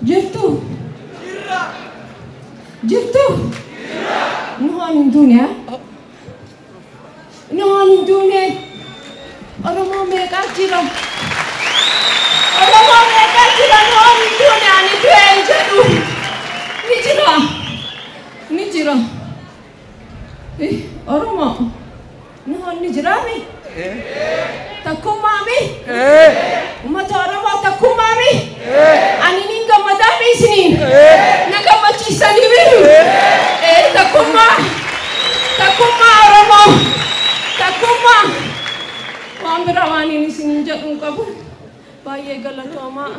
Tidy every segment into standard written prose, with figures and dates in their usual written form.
Jirtu? Jirtu? Nuhoon hin duune. Nuhoon hin duune. Oromoo meeqaa jira? Oromoo meeqaa jira? Nuhoon hin duune, ani du'e hin jedhu. Ni jira. Ni jira. Oromoo. Nuhoon ni jiraami? Takkummaami? Uummata Oromoo takkummaami? Ani nin gammadaami isiniin? Na gammachiisanii biru? Takkummaa. Takkummaa Oromoo. Takkummaa. Waan biraa waan inni isiniin jedhu hin qabu. Baay'ee galatoomaa.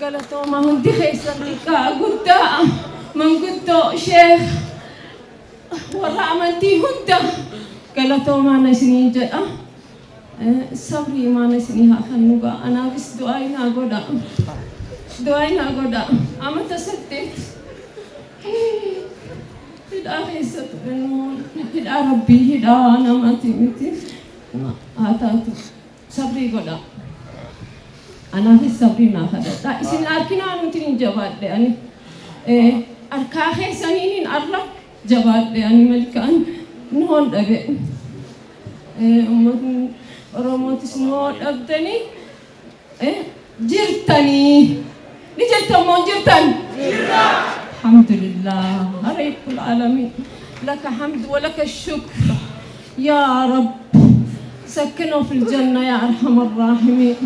Galatoomaa hundi keessan, xiqqaa guddaa, manguddoo, sheekh, warra amantii hunda galatoomaa na isiniin jedha. Sabrii imaana isinii haa kennu gaa. Anaafis du'aa naa godha. Du'aa naa godha. Amata 8 hidhaa keessa ture. Hidhaa rabbii, hidhaa namaati miti. Haa taatu, sabrii godha. Anaafis sabrii naa kadhadha. Isin harkinaa nuti hin jabaadhe ani. Harkaa keessaniin hin arra jabaadhe ani malkaan nuhoon dhabe. Uummatni Oromootis nuhoo dhabdanii jirtanii. Ni jirtan moo hin jirtan? الحمد لله رب العالمين، لك حمد ولك الشكر يا رب. سكنه في الجنة يا أرحم الراحمين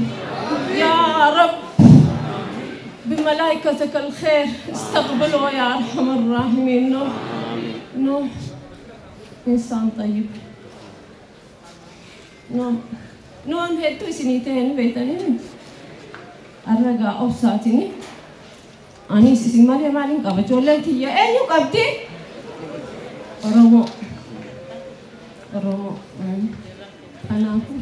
يا رب، بملائكتك الخير استقبله يا أرحم الراحمين. نوح، نوح إنسان طيب. نوح، نوح hedduu isinii ta'een beektanii arragaa obsaatini. Anis isin malee maaliin qaba? Ijoolleen tiyya eenyu qabdi? Oromoo. Oromoo. Kanaafuu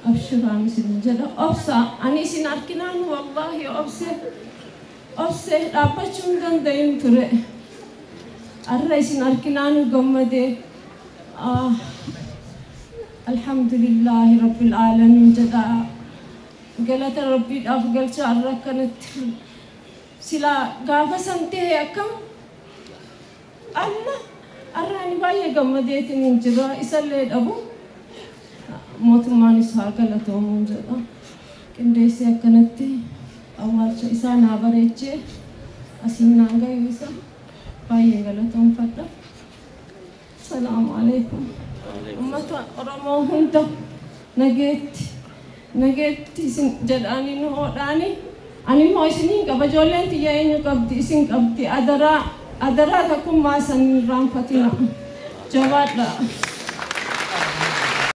abshiraan isin jedha, obsaa. Ani isin arginaan wallaahi obse, obse, dhaabbachuu hin danda'in ture. Arra isin arginaan gammadee. Alhamdulillahi rabbil aalamiin jedha. Galata rabbiidhaaf galcha. Arra akkanatti silaa gaafa san ta'e akkam amma arra ani baay'ee gammadeetiin hin jira. Isallee dhabu mootummaanis haa galatoomuun jedha. Qindeessee akkanatti awwaalcha isaa naa bareechee asiin naan gayu isa baay'ee galatoomfadha. Salaamu alaikum. Uummata Oromoo hunda nageetti, nageetti isin jedhaanii nu hodhaani. Ani immoo isiniin qaba. Ijoolleen tiyya eenyu qabdi? Isin qabdi. Adaraa, adaraa, takkummaa san hin irraanfatina. Jabaadha.